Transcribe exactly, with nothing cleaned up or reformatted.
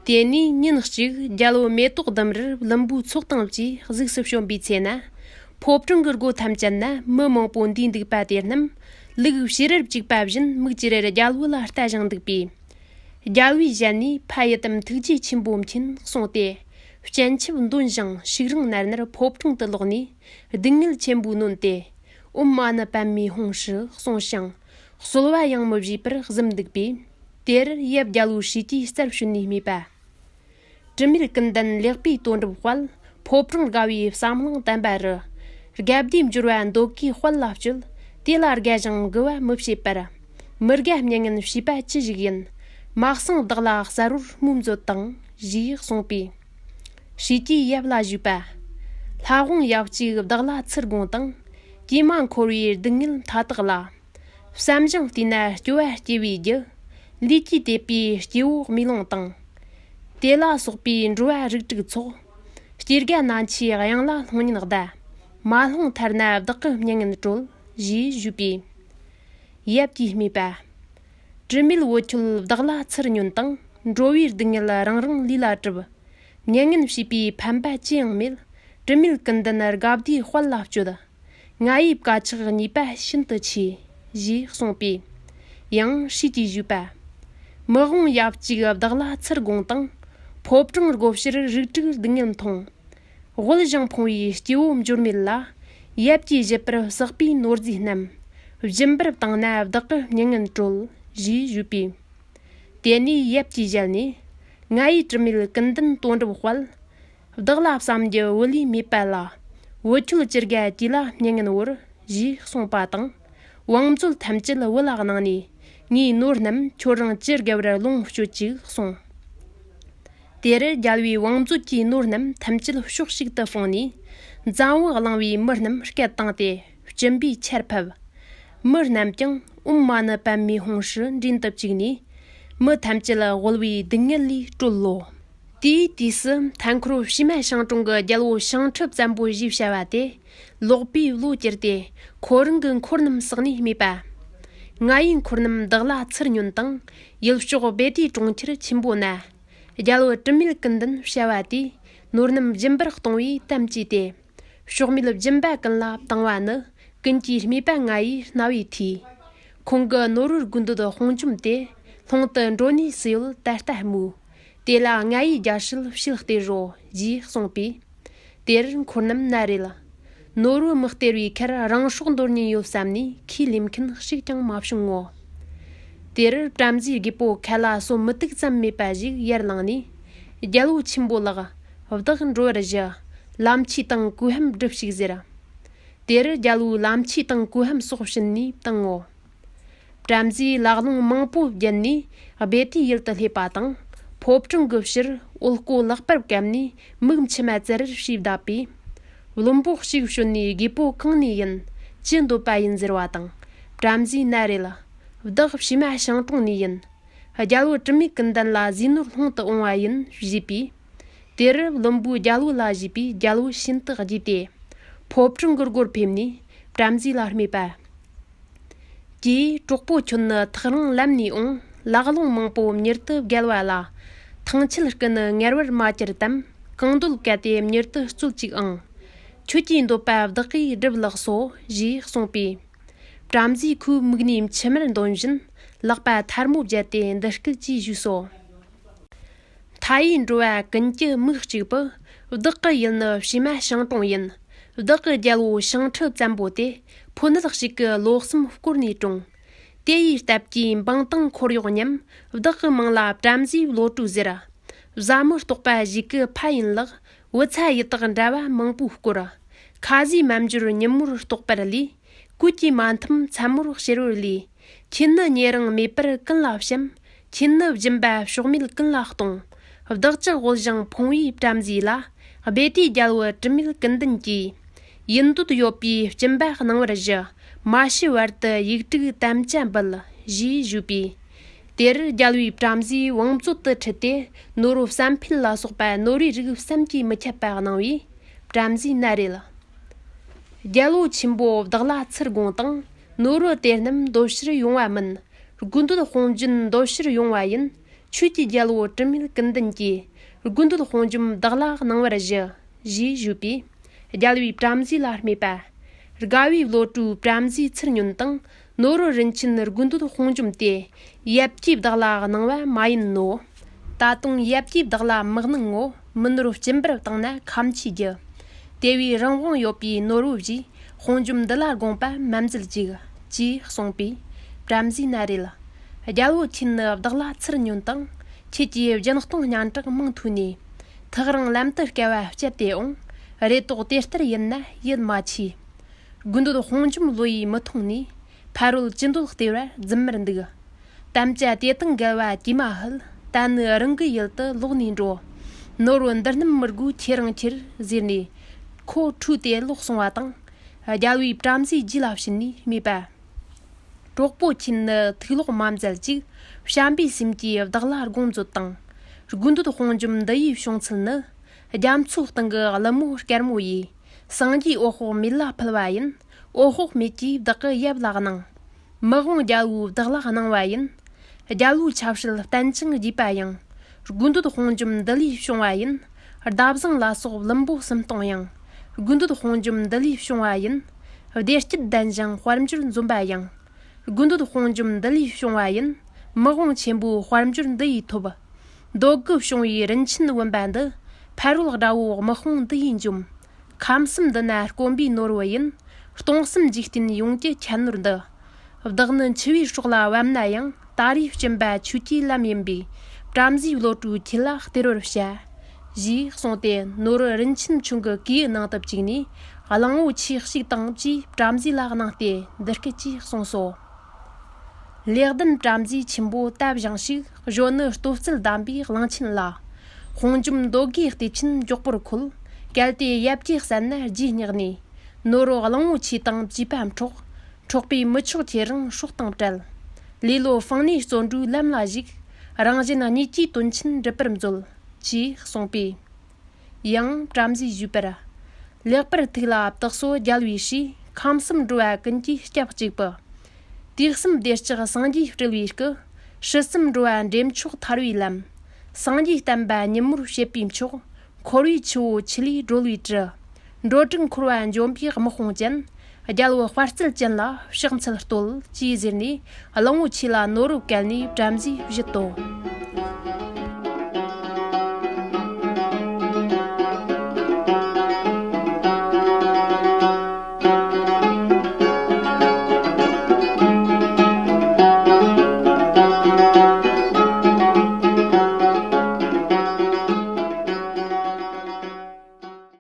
དེ་ནས་ཉིན་གཅིག་རྒྱལ་པོ་མེ་ཏོག་ལྡུམ་རར་ལུམ་བུའི་ཚོགས་དང་བཅས་གཟུགས་སུ་བྱོན་པའི་ཚེ་ན། ཕོ་བྲང་གི་སྒོ་ཐམས་ཅད་ན་མི་མང་པོ་འདུས་འདུག་པ་དེ་རྣམས་ལུག་བྱི་རར་བཅུག་པ་བཞིན་མིག་ཅི་རར་རྒྱལ་པོ་ལ་ལྟ་ཞིང་འདུག་པས། རྒྱལ་པོའི་ཞལ་ནས་ཕ་ཡི་དམ་ཐུགས་རྗེ་ཆེན་པོ་མཁྱེན་གསུངས་ཏེ། སྤྱན་ཆབ་འདོན་ཞིང་ཤུགས་རིང་ནར་ནར་ཕོ་བྲང་དུ་ལོག་ནས་སྡུག་བསྔལ་ཆེན་པོས་ནོན་ཏེ། ཨོཾ་མ་ཎི་པདྨེ་ཧཱུྃ་ཧྲཱིཿ་གསུངས་ཤིང་། གསོལ་བ་ཡང་མི་བཞེས་པར་གཟིམས་འདུག་པས། དེར་ཡབ་རྒྱལ་པོ་ཧྲཱི་ཀྱི་རྩར་བྱོན་ནས་སྨྲས་པ། དྲི་མེད་ཀུན་ལྡན་ལེགས་པའི་དོན་སྒྲུབ་དཔལ། ཕོ་བྲང་དགའ་བའི་བསམ་བློ་བརྟན་པ་རུ། དགའ་བདེའི་འབྱོར་བ་འདོད་དགུའི་དཔལ་ལ་སྤྱོད། དེ་ལ་དགའ་ཞིང་མགུ་བ་མི་བྱེད་པར། མི་དགའ་མྱ་ངན་བྱེད་པ་ཅི་ཞིག་ཡིན། མ་གསང་བདག་ལ་གསལ་བོར་སྨོས་མཛོད་དང་། ཞེས་གསུངས་པས། ཧྲཱི་ཀྱིས་ཡབ་ལ་ཞུས་པ། ལྷ་དབང་ཡབ་གཅིག་བདག་ལ་ཚུར་དགོངས་དང་། ཀྱེ་མ་འཁོར་བའི་སྡུག་བསྔལ་མཐའ་དག་ལ། བསམ་བཞིན་བལྟས་ན་སྐྱོ་བ་སྐྱེ་བའི་རྒྱུ། ལུས་ཀྱིས་དེད་པའི་སྐྱེ་བོ་རྨི་ལོང་དང་། དེ་ལ་སོགས་པའི་འགྲོ་བ་རིགས་དྲུག་ཚོགས། སྐྱེ་རྒ་ན་འཆིའི་གཡང་ལ་ལྷུང་ཉེན་གདའ། མ་ལྷུང་ཐར་ན་བདག་གི་མྱ་ངན་གྲོལ། ཞེས་ཞུས་པས། ཡབ་ཀྱིས་སྨྲས་པ། དྲི་མེད་བུ་ཁྱོད་བདག་ལ་ཚུར་ཉོན་དང་། འགྲོ་བའི་སྡུག་བསྔལ་རང་རང་ལུས་ལ་གྲུབ། མྱ་ངན་བྱེད་པའི་ཕན་པ་ཅི་ཡང་མེད། དྲི་མེད་ཀུན་ལྡན་དགའ་བདེའི་དཔལ་ལ་སྤྱོད། ང་ཡི་བཀའ་ཕྱག་ཉེས་པ་ཤིན་ཏུ་ཆེ། ཞེས་གསུངས་པས། ཡང་ཧྲཱི་ཀྱིས་ཞུས་པ། མི་དབང་ཡབ་གཅིག་བདག་ལ་ཚུར་དགོངས་དང་། ཕོ་བྲང་སྒོ་ཕྱིར་རིགས་དྲུག་སྡུག་བསྔལ་མཐོང་། དབུལ་ཞིང་ཕོངས་པའི་སྐྱེ་བོ་འབྱོར་མེད་ལ། ཡབ་ཀྱིས་བཞེད་པར་བསགས་པའི་ནོར་རྫས་རྣམས། སྦྱིན་པར་བཏང་ན་བདག་གི་མྱ་ངན་གྲོལ། ཞེས་ཞུས་པས། དེ་ནས་ཡབ་ཀྱི་ཞལ་ནས། ང་ཡི་དྲི་མེད་ཀུན་ལྡན་དོན་སྒྲུབ་དཔལ། བདག་ལ་བསམ་རྒྱུ་བུ་ལས་མེད་པ་ལ། བུ་ཁྱོད་ཅི་དགའ་དེ་ལ་མྱ་ངན་བོར། ཞེས་གསུངས་པ་དང་། བང་མཛོད་ཐམས་ཅད་བུ་ལ་གནང་ནས། ངའི་ནོར་རྣམས་ཁྱོད་རང་ཅི་དགའ་བར་ལོངས་སྤྱོད་ཅིག་གསུངས། དེར་རྒྱལ་པོས་བང་མཛོད་ཀྱི་ནོར་རྣམས་ཐམས་ཅད་ཕྱོགས་གཅིག་ཏུ་སྤུངས་ནས། འཛམ་བུ་གླིང་བའི་མི་རྣམས་སྐད་བཏང་སྟེ་སྦྱིན་པའི་ཆར་ཕབ། མི་རྣམས་ཀྱང་ཨོཾ་མ་ཎི་པདྨེ་ཧཱུྃ་ཧྲཱིཿ་མགྲིན་དུ་བཅུག་ནས། མི་ཐམས་ཅད་དབུལ་བའི་སྡུག་བསྔལ་ལས་གྲོལ་ལོ། དེའི་དུས་སུ་མཐའ་འཁོར་བྱེ་མ་ཤིང་དྲུང་གི་རྒྱལ་པོ་ཤིང་ཁྲི་བཙན་པོ་ཞེས་བྱ་བ་དེ། ལོག་པའི་བློ་གྱུར་ཏེ། ཁོ་རང་གི་འཁོར་རྣམས་བསགས་ནས་སྨྲས་པ། ང་ཡི་འཁོར་རྣམས་བདག་ལ་ཚུར་ཉོན་དང་། ཡུལ་ཕྱོགས་བེ་ཏའི་གྲོང་ཁྱེར་ཆེན་པོ་ན། རྒྱལ་པོ་དྲི་མེད་ཀུན་ལྡན་བྱ་བ་དེས། ནོར་རྣམས་སྦྱིན་པར་གཏོང་བའི་དམ་བཅས་ཏེ། ཕྱོགས་མེད་སྦྱིན་པ་ཀུན་ལ་བཏང་བ་ནི། ཀུན་གྱི་སྨྲས་པ་ང་ཡི་རྣ་བས་ཐོས། ཁོང་གི་ནོར་བུའི་དགུ་འདོད་དཔུང་འཇོམས་ཏེ། ལྷུང་དུ་འགྲོ་ནས་སུ་ཡོད་ད་ལྟ་སྨྲོས། དེ་ལ་ང་ཡི་རྒྱལ་སྲིད་ཕྱིར་སྟེར་རོ། ཞེས་གསུངས་པས། དེར་འཁོར་རྣམས་ན་རེ་ལ། ནོར་བུ་མི་སྟེར་བའི་ཁར་རང་སྲོག་འདོར་ཉེན་ཡོད་བསམ་ནས་ཁས་ལེན་མཁན་གཅིག་ཀྱང་མ་བྱུང་ངོ་། དེར་བྲམ་ཟེའི་རྒད་པོ་ཁ་ལ་སོ་མི་ཏིག་ཙམ་མེད་པ་ཞིག་ཡར་ལངས་ནས། རྒྱལ་པོ་ཆེན་པོ་ལགས། བདག་འགྲོ་བར་ཞུ། ལམ་ཆས་དང་གོས་ཕམ་སྒྲུབས་ཤིག་ཟེར། དེར་རྒྱལ་པོས་ལམ་ཆས་དང་གོས་ཕམ་སོགས་བྱིན་ནས་བཏང་ངོ་། བྲམ་ཟེས་ལག་རླུང་མང་པོ་བརྒྱུད་ནས་སྦེ་ཏའི་ཡུལ་དུ་སླེབས་པ་དང་། ཕོ་བྲང་གི་ཕྱིར་འོལ་སྐོ་ལག་པར་བཀབ་ནས་མིག་མཆི་མ་བཙིར་བྱས་བསྡད་པས། བློན་པོ་གཅིག་བྱོན་ནས། རྒད་པོ་གང་ནས་ཡིན། ཅི་འདོད་པ་ཡིན་ཟེར་བ་དང་། བྲམ་ཟེས་ན་རེ་ལ། བདག་བྱེ་མ་ཤིང་དྲུང་ནས་ཡིན། རྒྱལ་པོ་དྲི་མེད་ཀུན་ལྡན་ལ་ཟས་ནོར་སློང་དུ་འོང་བ་ཡིན་ཞེས་པས། དེར་བློན་པོས་རྒྱལ་པོ་ལ་ཞུས་པས། རྒྱལ་པོ་ཤིན་ཏུ་དགྱེས་ཏེ། ཕོ་བྲང་གི་སྒོར་ཕེབས་ནས་བྲམ་ཟེ་ལ་སྨྲས་པ། ཀྱེ་གྲོགས་པོ་ཁྱོད་ནི་ཐག་རིང་ལམ་ནས་འོང་། ལག་རླུང་མང་པོ་མྱུར་དུ་བརྒལ་བ་ལ། ཐང་ཆད་སྐུ་ནི་ངལ་བར་མ་གྱུར་ཏམ། གང་འདོད་གལ་ཏེ་མྱུར་དུ་སྩོལ་ཅིག་ཨང་། ཁྱོད་ཀྱི་འདོད་པ་བདག་གིས་སྒྲུབ་ལགས་སོ། ཞེས་གསུངས་པས། བྲམ་ཟེས་ཁོའི་མིག་ནས་མཆི་མར་འདོན་བཞིན། ལག་པ་ཐལ་མོ་སྦྱར་ཏེ་འདི་སྐད་ཅེས་ཞུས་སོ། མཐའ་ཡས་འགྲོ་བ་ཀུན་གྱི་མིག་གཅིག་པུ། བདག་གི་ཡུལ་ནི་བྱེ་མ་ཤིང་དྲུང་ཡིན། བདག་གི་རྒྱལ་པོ་ཤིང་ཁྲི་བཙན་པོ་དེ། ཕོ་ནད་གཅིག་གི་ལོ་གསུམ་བསྐོར་ནས་གྲོངས། དེ་ཡི་སྟབས་ཀྱིས་འབངས་དང་འཁོར་གཡོག་མཉམ། བདག་གི་མིང་ལ་བྲམ་ཟེའི་བློ་གྲོས་ཟེར། བཟའ་མི་རྟོགས་པ་ཞིག་གི་ཕ་ཡིན་ལགས། བུ་ཚ་ཡི་དྭགས་འདྲ་བ་མང་པོས་བསྐོར། ཁ་ཟས་མ་འབྱོར་ཉིན་མོར་ལྟོགས་པར་ལུས། གོས་ཀྱིས་མ་འཐུམ་མཚན་མོར་གཤེར་བར་ལུས། ཁྱེད་ནི་ཉེ་རིང་མེད་པར་ཀུན་ལ་བཤམས། ཁྱེད་ནི་སྦྱིན་པ་ཕྱོགས་མེད་ཀུན་ལ་གཏོང་། བདག་ཅག་དབུལ་ཞིང་ཕོངས་པའི་བྲམ་ཟེ་ལ། སྦེ་ཏའི་རྒྱལ་པོ་དྲི་མེད་ཀུན་ལྡན་གྱིས། ཡིན་འདོད་ཡོད་པའི་སྦྱིན་པ་གནང་བར་ཞུ། མ་ཤི་བར་དུ་ཡིག་དྲུག་དམ་བཅའ་འབུལ། ཞེས་ཞུས་པས། དེར་རྒྱལ་པོས་བྲམ་ཟེའི་བང་མཛོད་དུ་ཁྲིད་དེ། ནོར་བུ་བསམ་འཕེལ་ལ་སོགས་པ་ནོར་བུའི་རིགས་བསམ་གྱིས་མི་ཁྱབ་པ་གནང་བས། བྲམ་ཟེས་ན་རེ་ལ། རྒྱལ་པོ་ཆེན་པོ་བདག་ལ་ཚུར་དགོངས་དང་། ནོར་བུ་དེ་རྣམས་འདོད་ཕྱིར་ཡོང་བ་མིན། དགུ་འདོད་དཔུང་འཇོམས་འདོད་ཕྱིར་ཡོང་བ་ཡིན། ཆོས་ཀྱི་རྒྱལ་པོ་དྲི་མེད་ཀུན་ལྡན་གྱིས། དགུ་འདོད་དཔུང་འཇོམས་བདག་ལ་གནང་བར་ཞུ། ཞེས་ཞུས་པས། རྒྱལ་བའི་བྲམ་ཟེ་ལ་སྨྲས་པ། དགའ་བའི་བློ་གྲོས་བྲམ་ཟེ་ཚུར་ཉོན་དང་། ནོར་བུ་རིན་ཆེན་དགུ་འདོད་དཔུང་འཇོམས་ཏེ། ཡབ་ཀྱིས་བདག་ལ་གནང་བ་མ་ཡིན་ནོ། ད་དུང་ཡབ་ཀྱིས་བདག་ལ་མི་གནང་ངོ་། མི་ནོར་སྦྱིན་པར་བཏང་ན་ཁ་མཆུའི་རྒྱུ། དེ་བས་རང་དབང་ཡོད་པའི་ནོར་བུ་བཞེས། དཔུང་འཇོམས་འདི་ལ་དགོངས་པ་མ་མཛད་ཅིག། ཅེས་གསུངས་པས། བྲམ་ཟེ་ན་རེ་ལ། རྒྱལ་པོ་ཁྱེད་ནི་བདག་ལ་ཚུར་ཉོན་དང་། ཁྱེད་ཀྱི་སྦྱིན་གཏོང་སྙན་གྲགས་མང་ཐོས་ནས། ཐག་རིང་ལམ་དུ་བསྐལ་བ་བསྐྱལ་ཏེ་འོང་། རེ་དོགས་དེ་ལྟར་ཡིན་ན་ཡིད་མ་ཆེས། དགུ་འདོད་དཔུང་འཇོམས་བློ་ཡིས་མི་ཐོངས་ནས། ཕ་རོལ་ཅི་འདོད་སྟེར་བར་རྫུན་མར་འདུག། དམ་བཅའ་དེ་དང་འགལ་བ་ཅིས་མ་ཧུད། ད་ནི་རང་གི་ཡུལ་དུ་ལོག་ནས་འགྲོ། ནོར་བུ་འདི་རྣམས་མི་དགོས་ཁྱེད་རང་ཁྱེར། ཟེར་ནས་ཁོ་ཁྲོས་ཏེ་ལོག་སོང་བ་དང་། རྒྱལ་བས་བྲམ་ཟེའི་རྗེས་ལ་ཕྱིན་ནས་སྨྲས་པ། གྲོགས་པོ་ཁྱེད་ནི་ཐུགས་ལོག་མ་མཛད་ཅིག། བྱམས་པའི་སེམས་ཀྱིས་བདག་ལ་དགོངས་མཛོད་དང་། དགུ་འདོད་དཔུང་འཇོམས་འདི་ཡི་བྱུང་ཚུལ་ནི། རྒྱ་མཚོའི་སྟེང་གི་ཀླུ་མོ་དཀར་མོ་ཡིས། སངས་རྒྱས་འོད་དཔག་མེད་ལ་ཕུལ་བ་ཡིན། འོད་དཔག་མེད་ཀྱིས་བདག་གི་ཡབ་ལ་གནང་། མི་དབང་རྒྱལ་པོས་བདག་ལ་གནང་བ་ཡིན། རྒྱལ་པོའི་ཆབ་སྲིད་བརྟན་ཅིང་རྒྱས་པ་ཡང་། དགུ་འདོད་དཔུང་འཇོམས་འདི་ལས་བྱུང་བ་ཡིན། ཟླ་བཟང་ལ་སོགས་བླུན་པོ་གསུམ་སྟོང་ཡང་། དགུ་འདོད་དཔུང་འཇོམས་འདི་ལས་བྱུང་བ་ཡིན། བདེ་སྐྱིད་ལྡན་ཞིང་དཔལ་འབྱོར་འཛོམས་པ་ཡང་། དགུ་འདོད་དཔུང་འཇོམས་འདི་ལས་བྱུང་བ་ཡིན། མི་དབང་ཆེན་པོའི་དཔལ་འབྱོར་འདི་ཡིས་ཐོབ། འདོད་དགུ་བྱུང་བའི་རིན་ཆེན་བུམ་པ་འདི། ཕ་རོལ་དགྲ་བོ་དམག་དཔུང་འདི་ཡིས་འཇོམས། ཁམས་གསུམ་འདི་ན་དཀོན་པའི་ནོར་བུ་ཡིན། སྟོང་གསུམ་འཇིག་རྟེན་ཡོངས་ཀྱི་ཁྱད་ནོར་འདི། བདག་ནི་འཆི་བའི་སྲོག་ལ་བབ་ན་ཡང་། ད་རེས་སྦྱིན་པ་ཆོས་ཀྱི་ལམ་ཡིན་པས། བྲམ་ཟེའི་བློ་གྲོས་ཁྱེད་ལ་སྟེར་བར་བྱ། ཞེས་གསུངས་ཏེ། ནོར་བུ་རིན་ཆེན་ཆུང་གི་གོས་ནང་དུ་བཅུག་ནས། གླང་པོ་ཆེ་གཅིག་དང་བཅས་བྲམ་ཟེ་ལ་གནང་སྟེ། འདི་སྐད་ཅེས་གསུངས་སོ། ལེགས་ལྡན་བྲམ་ཟེ་ཆེན་པོ་དལ་བཞིན་གཤེགས། གཞོན་ནུ་སྟོབས་རྩལ་ལྡན་པའི་གླང་ཆེན་ལ། དཔུང་འཇོམས་འདོད་དགུའི་གཏེར་ཆེན་མགྱོགས་པོར་འཁོལ། གལ་ཏེ་ཡབ་ཀྱི་གསན་ན་རྗེས་སྙེགས་ནས། ནོར་བུ་གླང་པོ་ཆེ་དང་བཅས་པ་འཕྲོག། འཕྲོག་པས་མི་ཆོག་ཁྱེད་རང་སྲོག་དང་བྲལ། ལེ་ལོ་ཕངས་ནས་བརྩོན་འགྲུས་ལམ་ལ་ཞུགས། རང་གཞན་གཉིས་ཀྱི་དོན་ཆེན་འགྲུབ་པར་མཛོད། ཅེས་གསུངས་པས། ཡང་བྲམ་ཟེས་ཞུས་པར། ལེགས་པར་ཐུགས་ལ་བཏགས་སོ་རྒྱལ་བའི་ཞུས། ཁམས་གསུམ་འགྲོ་བ་ཀུན་གྱི་སྐྱབས་གཅིག་པུ། དུས་གསུམ་བདེ་ལྕག་སངས་རྒྱས་སྤྲུལ་བའི་སྐུ། ཕྱི་གསུམ་འགྲོ་བ་འདྲེན་མཆོག་ཐར་བའི་ལམ། སངས་རྒྱས་བསྟན་པ་ཉིན་མོར་བྱེད་པའི་མཆོག། འཁོར་བའི་ཆུ་བོ་ཆུ་ལས་སྒྲོལ་བའི་གྲུ། འགྲོ་དྲུག་འཁོར་བ་འཇོམས་པའི་དམག་དཔུང་ཅན། རྒྱལ་པོ་དཔའ་རྩལ་ཅན་ལ་ཕྱག་འཚལ་བསྟོད། ཅེས་ཟེར་ནས་གླང་པོ་ཆེ་ལ་ནོར་བུ་བཀལ་ནས་བྲམ་ཟེས་བཞེད་དོ།